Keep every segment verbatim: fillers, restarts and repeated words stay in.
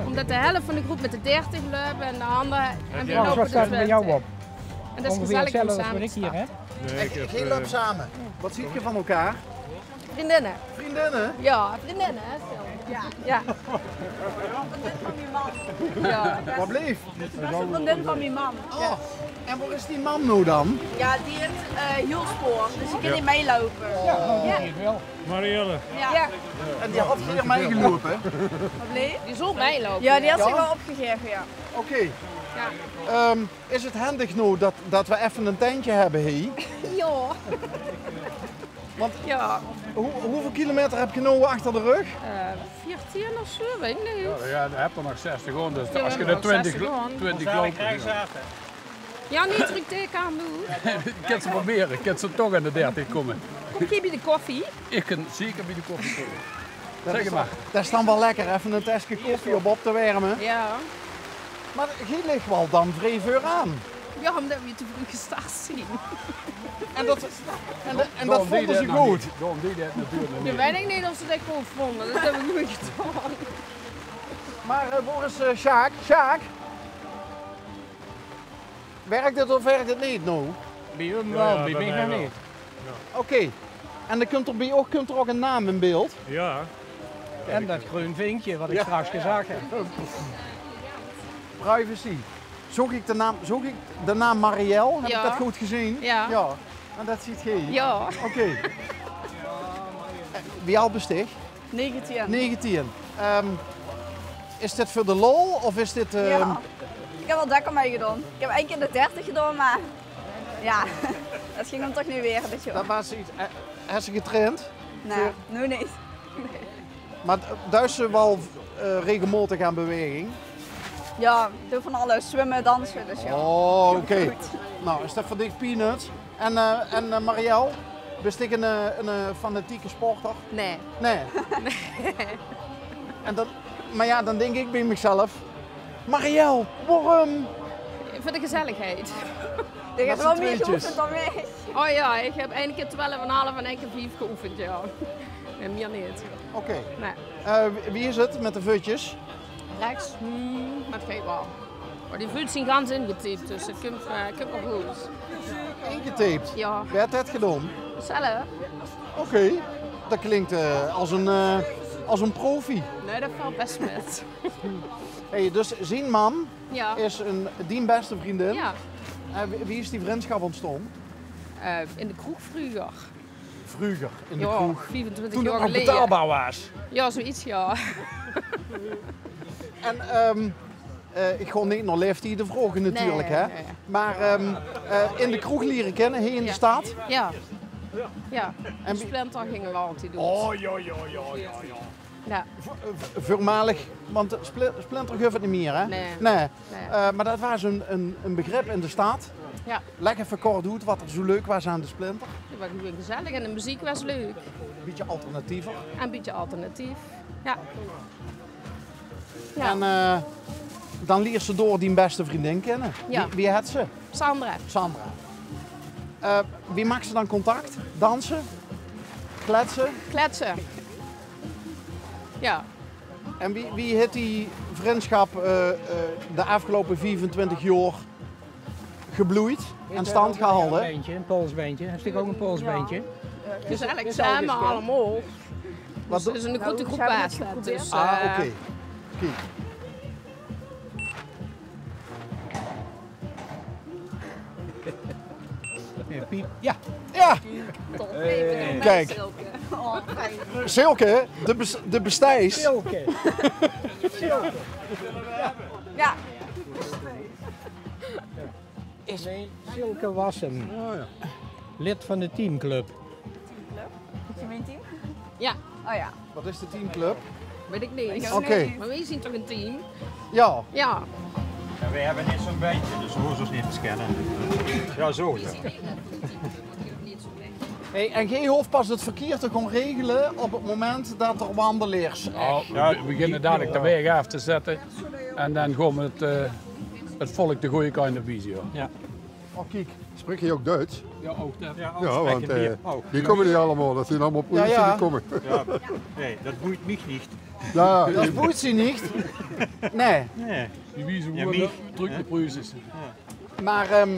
Omdat de helf van de groep met de dertig löp en de ander en wie lopen de twintig. En dat is gezellig om samen te starten. Gein löp same. Wat ziet ge van elkaar? Vriendinnen. Vriendinnen? Ja, vriendinnen, hè? Ja. Ja. Wat bleef? Dat is een vriendin van mijn man. Oh, en waar is die man nou dan? Ja, die heeft uh, hielspoor, dus die kan niet meelopen. Ja. Marielle. Ja. En die had hier meegelopen. Die zal meelopen. Ja, die had zich wel opgegeven, ja. Oké. Ehm, is het handig nou dat, dat we even een tentje hebben hier? Ja. Want Ja. hoe, hoeveel kilometer heb je nou achter de rug? Eh, veertien of zo, weet ik niet. Ja, dan heb je nog zestig rond, dus Ja, als je we de hebben nog twintig, zestig rond. twintig loopt. Ja, niet terug tegen aan doen. Ik kan ze proberen, ik kan ze toch aan de dertig komen. Kom hier bij de koffie. Ik kan zeker bij de koffie komen. Dat Zeg is, maar. Dat is dan wel lekker, even een testje koffie op op te wermen. Ja. Maar hier ligt wel dan vrij vooraan. Ja, omdat we te vroeg gestart zijn. En dat, en, de- en dat vonden ze goed. Daarom deed het natuurlijk Ja, niet. Weet ik niet of ze dat goed vonden. Dat hebben we goed gedaan. Maar eh, waar is eh, Sjaak? Sjaak? Werkt het of werkt het niet nou? Bij hem wel, bij mij nog niet. Oké. En dan komt er bij ook, komt er ook een naam in beeld. Ja. En dat groen vinkje wat ik straks gezag heb. Privacy. Zoog ik de naam, zoog ik de naam Marielle? Heb Ja. ik dat goed gezien? Ja. Ja. En dat ziet geen. Ja. Oké. Wie al bestig? Negentien. Negentien. Ehm, is dit voor de lol of is dit... ehm, Ja. Ik heb wel dekker meegedaan. Ik heb één keer de dertig gedaan, maar ja, dat ging hem toch niet weer dit jaar. Dat was iets... eh, Heb ze getraind? Nee, nu niet. Maar duist ze wel eh, regelmatig aan beweging? Ja, ik doe van alles. Zwemmen, dansen, dus ja. Oh, oké. Nou, is dat voor dich peanuts? En, eh, en eh, Marielle, bist dich een, eh, een eh, fanatieke sporter? Nee. Nee. En dat, maar ja, dan denk ik bij mezelf, Marielle, waarom? Voor de gezelligheid. Met z'n tweetjes. Oh ja, ik heb één keer twaalf en een half en één keer vijf geoefend, ja. En meer niet. Oké. Nee. Eh, wie- wie is het met de vutjes? Rechts, hmm, maar het gaat wel. Maar die vuut zien gans ingetypt, dus het komt, eh, komt wel goed. Ingetaped? Ja. Wie hebt dat gedaan? Zelf? Oké, dat klinkt eh, als, een, eh, als een profi. Nee, dat valt best met. Hey, dus zien mam Ja. Is een, dien beste vriendin. Ja. En wie- wie is die vriendschap ontstonden? Eh, in de kroeg vroeger. Vroeger, in de Ja, kroeg. vijfentwintig Toen jaar het nog geleden. Betaalbaar was. Ja, zoiets, ja. En ehm, eh, ik ga niet naar leeftijden vragen natuurlijk, Nee, hè. Nee. Maar ehm, eh, in de kroeg leren kennen, hier in de stad. Ja. Ja. En En wie- Splinter gingen we altijd doen. Oh, ja, ja, ja, ja, ja. Ja. V- v- Voormalig, want Spli- Splinter geeft het niet meer, hè? Nee. Nee. Nee. Eh, maar dat was een, een, een begrip in de stad. Ja. Leg even kort uit wat er zo leuk was aan de Splinter. Het was gewoon gezellig en de muziek was leuk. Beetje alternatiever. En een beetje alternatief. Ja. Ja. En eh, dan lier ze door die beste vriendin kennen. Ja. Wie, wie heet ze? Sandra. Sandra. Eh, wie maakt ze dan contact? Dansen? Kletsen? Kletsen. Ja. En wie, wie heeft die vriendschap eh, eh, de afgelopen vijfentwintig jaar gebloeid en stand gehouden? Een bandje, een polsbandje. Heb je ook een polsbandje? Gezellig samen allemaal. Wat Het is een grote groep Ah, best. oké. Dus, Oké. eh, Kiek. Ja, piep. Ja. Ja, top. Kijk. Oh, fijn. Silke, de, bes- de bestijs. Silke. Ja. Is Silke Wassen, lid van de teamclub. Is je mijn team? Ja. Oh ja. Wat is de teamclub? Weet ik niet. Oké. Maar wij zien toch een team? Ja. Ja. En wij hebben niet zo'n bandje, dus we hoeven ons niet te scannen. Ja, zo. Ja. Hey, en gij hoeft pas het verkeer te gaan regelen op het moment dat er wandelaars. Nou, we beginnen dadelijk de weg af te zetten. En dan gaan we het, eh, het volk de goede kant op wijzen, joh. Oh, kiek. Spreek je ook Duits? Ja, ook dat. Ja, want eh, die komen niet allemaal. Dat zijn allemaal politie Ja, ja. Die komen. Ja, nee, dat boeit mich niet. Ja, dat is Poetsie niet. Nee. Nee. Die wiezen gewoon terug de Pruisen. Maar ehm,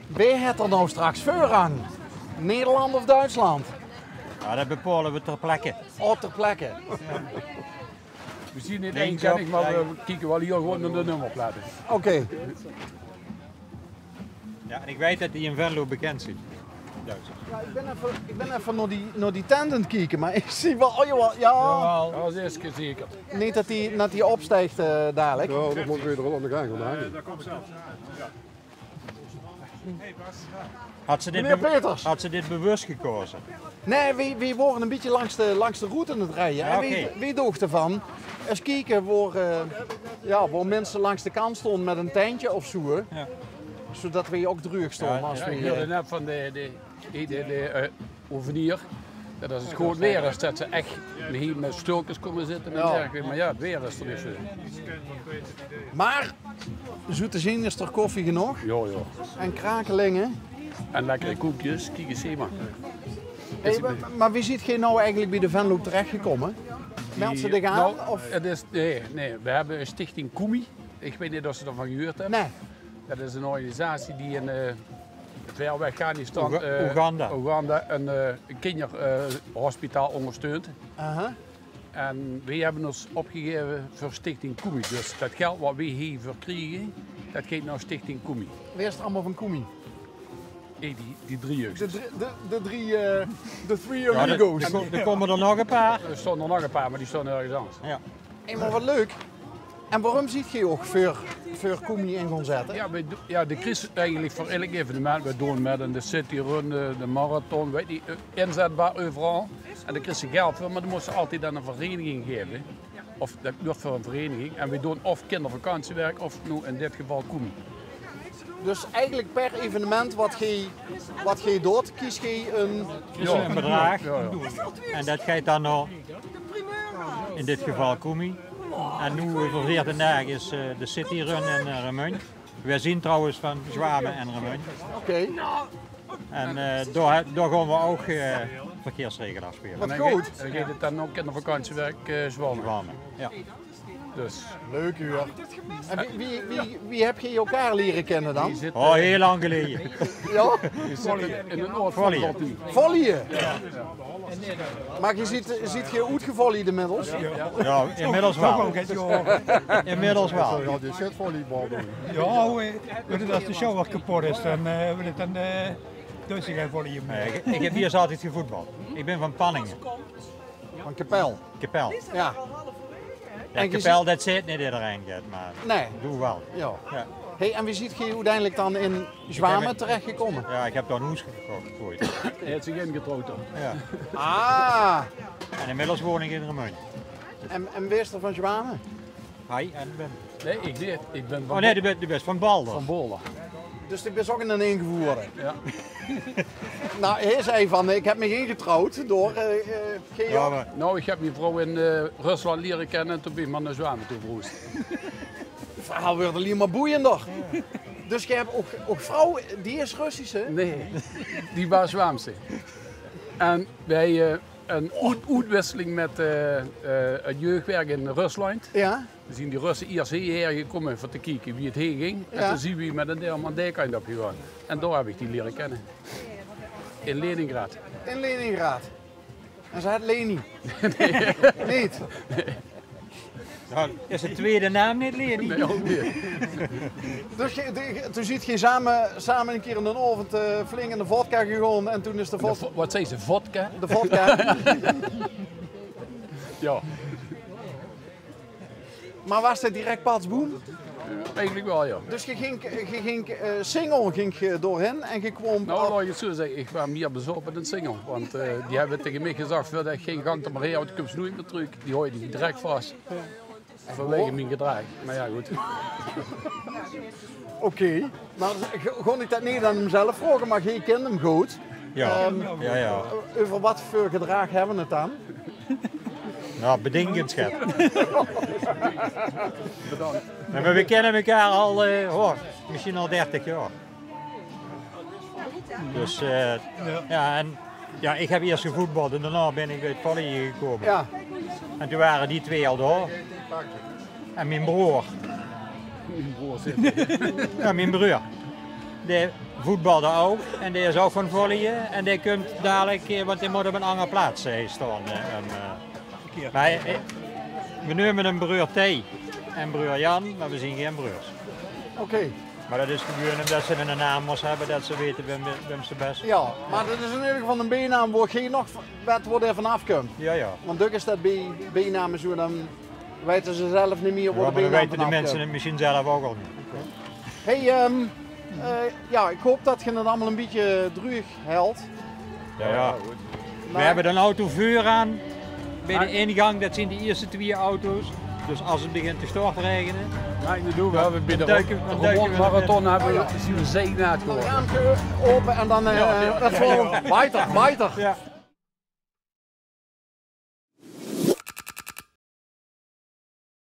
wie het er nou straks vooraan? Nederland of Duitsland? Ja, dat bepalen we ter plekke. Oh, ter plekke. We zien niet één kennis, maar we kijken wel hier gewoon naar de nummerplaten. Oké. Ja, en ik weet dat die in Venlo bekend zijn. Duitsers. Ja, ik ben even, ik ben even naar, die, naar die tent aan het kijken, maar ik zie wel, oh jawel, ja. Jawel. Dat is zeker. Niet dat die, dat die opstijgt uh, dadelijk. Ja, dat moet weer aan de gang gaan. Had ze, dit had ze dit bewust gekozen? Nee, we, we waren een beetje langs de, langs de route aan het rijden. Ja, en we, we dachten van, eens kijken waar, uh, ja, waar mensen langs de kant stonden met een tentje of zo. Ja. Zodat we ook droog stonden. Ja, als we, ik huurde net van de, de, de, de uh, ovenier, dat als het goed weer is, dat ze echt hier met stoeltjes komen zitten. Met dergelijke. Maar ja, het weer is er niet zo. Maar zo te zien is er koffie genoeg. Ja, ja. En krakelingen. En lekkere koekjes, kijk eens hier maar. Hey, maar, maar wie ziet gij nou eigenlijk bij de Venlo terechtgekomen? Meld ze die gaan? Nou, of? Het is, nee, nee, we hebben een stichting Kumi. Ik weet niet of ze ervan gehuurd hebben. Nee. Dat is een organisatie die in uh, ver weg Afghanistan, Oega- uh, Oeganda. Oeganda een uh, kinderhospitaal ondersteunt. Aha. En wij hebben ons opgegeven voor Stichting Kumi. Dus dat geld wat wij hiervoor krijgen, dat gaat naar Stichting Kumi. Wie is het allemaal van Kumi? Hey, die, die drie jeugd. De, drie- de, de drie, eh, de three Ja, er, amigos. Er ko- er komen er nog een paar. Er staan er nog een paar, maar die staan ergens anders. Ja. Hey, maar wat leuk. En waarom ziet gij ook voor, voor Kumi in gaan zetten? Ja, wij do- ja, de Chris eigenlijk voor elk evenement. We doen met een de city run, de, de marathon, weet niet, eh, inzetbaar overal. En de Chris geld voor, maar dan moest ze altijd aan een vereniging geven. Of dat wordt voor een vereniging. En we doen of kindervakantiewerk of nu in dit geval Kumi. Dus eigenlijk per evenement wat gij, wat gij doet, kies gij een... Is Ja. Een bedrag. Ja, ja. En dat gaat dan naar, in dit geval Kumi. En nu over veertien dagen is eh, de City Run in eh, Remunj. We zien trouwens van Zwamen en Remunj. Oké. En eh, daar, daar gaan we ook eh, verkeersregel afspelen. Wat En dan goed. Ge- dan gaat het dan ook in de vakantiewerk eh Zwamen. Zwamen, ja. Dus Leuk huur. En wie, wie, wie, wie heb je elkaar leren kennen dan? Die zit, Oh, eh, heel lang geleden. Ja? die zit in, in een oord van Volley. Volley. Volley? Maar je ziet, ziet je oetgevolley inmiddels? Ja, inmiddels wel. Inmiddels wel. Ja, die zit volleybal doen. Ja, hoe, eh, hoe dat als de shower kapot is, dan eh, wil ik dan eh, doe ik geen volley meer. Nee, ik, ik heb hier eens altijd gevoetbald. Ik ben van Panningen. Van Kepel. Kepel. Ja. Ja, En je Kepel, ziet- dat zit niet iedereen, Gert, maar Nee. doe wel. Ja. Ja. Hey, en wie ziet je uiteindelijk dan in Zwamen terechtgekomen? Ja, ik heb daar een hoes gekocht ooit. Hij heeft zich ingetrouwd dan. Ja. Ah, En inmiddels woon ik in Remunj. en, en wie is er van Zwamen? Hi, en ben. Nee, ik niet. Ik ben van Oh nee, Bo- die bent, die bent van Balder. Van Bolle. Dus ik ben ook in een ingevoerde. Ja. Nou, hij zei van, ik heb me ingetrouwd door eh, eh, Geo. Ja, maar Nou, ik heb mijn vrouw in eh, Rusland leren kennen en toen ben ik maar naar Zwamen toe verhuisd. Het verhaal wordt alleen maar boeiender. Dus je hebt ook, ook vrouw, die is Russische? Nee, die was Zwaamse. En wij eh, een oet- oetwisseling met eh, eh, het jeugdwerk in Rusland. Ja. Dan zien die Russen eerst hierheen gekomen om te kijken wie het heen ging. En Ja. toen zien we met een deel aan die kant op gegaan. En daar heb ik die leren kennen. In Leningrad. In Leningrad. En ze had Leni. Niet? Nou, is de tweede naam niet Leni? Nee, ook niet. Dus je, de- toen ziet je samen, samen een keer in de avond eh, flink in de vodka gegaan en toen is de De vodka... vo- wat zei ze? Vodka? De vodka. Ja. Maar was het direct patsboem? Eigenlijk wel, ja. Dus je ging, je ging eh, single ging je doorheen en je kwam... Nou, laat ik het zo zeggen, ik was meer bezopen dan single. Want eh, die hebben tegen mij gezegd, voordat ik geen gang te Maria had, kom je nooit meer terug. Die houden je direct vast. Vanwege mijn gedrag. Maar ja, goed. Oké. Maar ge- kon ik dat niet aan hem zelf vragen, maar je kent hem goed. Ja. Ehm, Ja, ja. Over wat voor gedrag hebben we het dan? Nou, bedenkend, schat. Bedankt. Ja, maar we kennen elkaar al, eh, hoor, misschien al dertig jaar. Dus eh, ja, en ja, ik heb eerst gevoetbald en daarna ben ik bij het volley gekomen. Ja. En toen wore die twee al door. En mien broor. Jao, mien broor. Dae voetbalde ouch en dae is ouch gaon volleie. En dae kump dalik, eh, want dae mót op 'n anger plaats, eh, staon, eh, um, eh. Mer, eh, v'r neume 'm broor Thei en broor Jan, mer v'r zien gein broors. Oké. Mer dat is gewoen umdat ze 'ne naam mós höbbe, dat ze weite wem, wem ze bès. Jao, mer dat is in eder geval 'ne bienaam wo geer nog wet wo dae vanaaf kump. Jao, jao. Want dök is dat bie biename zoe, dan weite ze zelf neet mieë wo de bienaam vanaaf kump. Jao, mer dan weite de minse 't mesjien zelf ouch al neet. Hey, ehm, eh, jao, ich haop dat geer 't allemaol e bietje druug helt. Jao, jao. V'r höbbe 'nen auto veuraan. Bie de ingank, dat zien de ierste twieë auto's. Dus es 't begint te stortrègene, dan duike v'r, dan duike v'r nao binne. Bie de Marathon höbbe v'r 'n zeiknaat gehoord. Raampke ope en dan, eh, jao, jao, jao, jao. Weiter, weiter. Jao.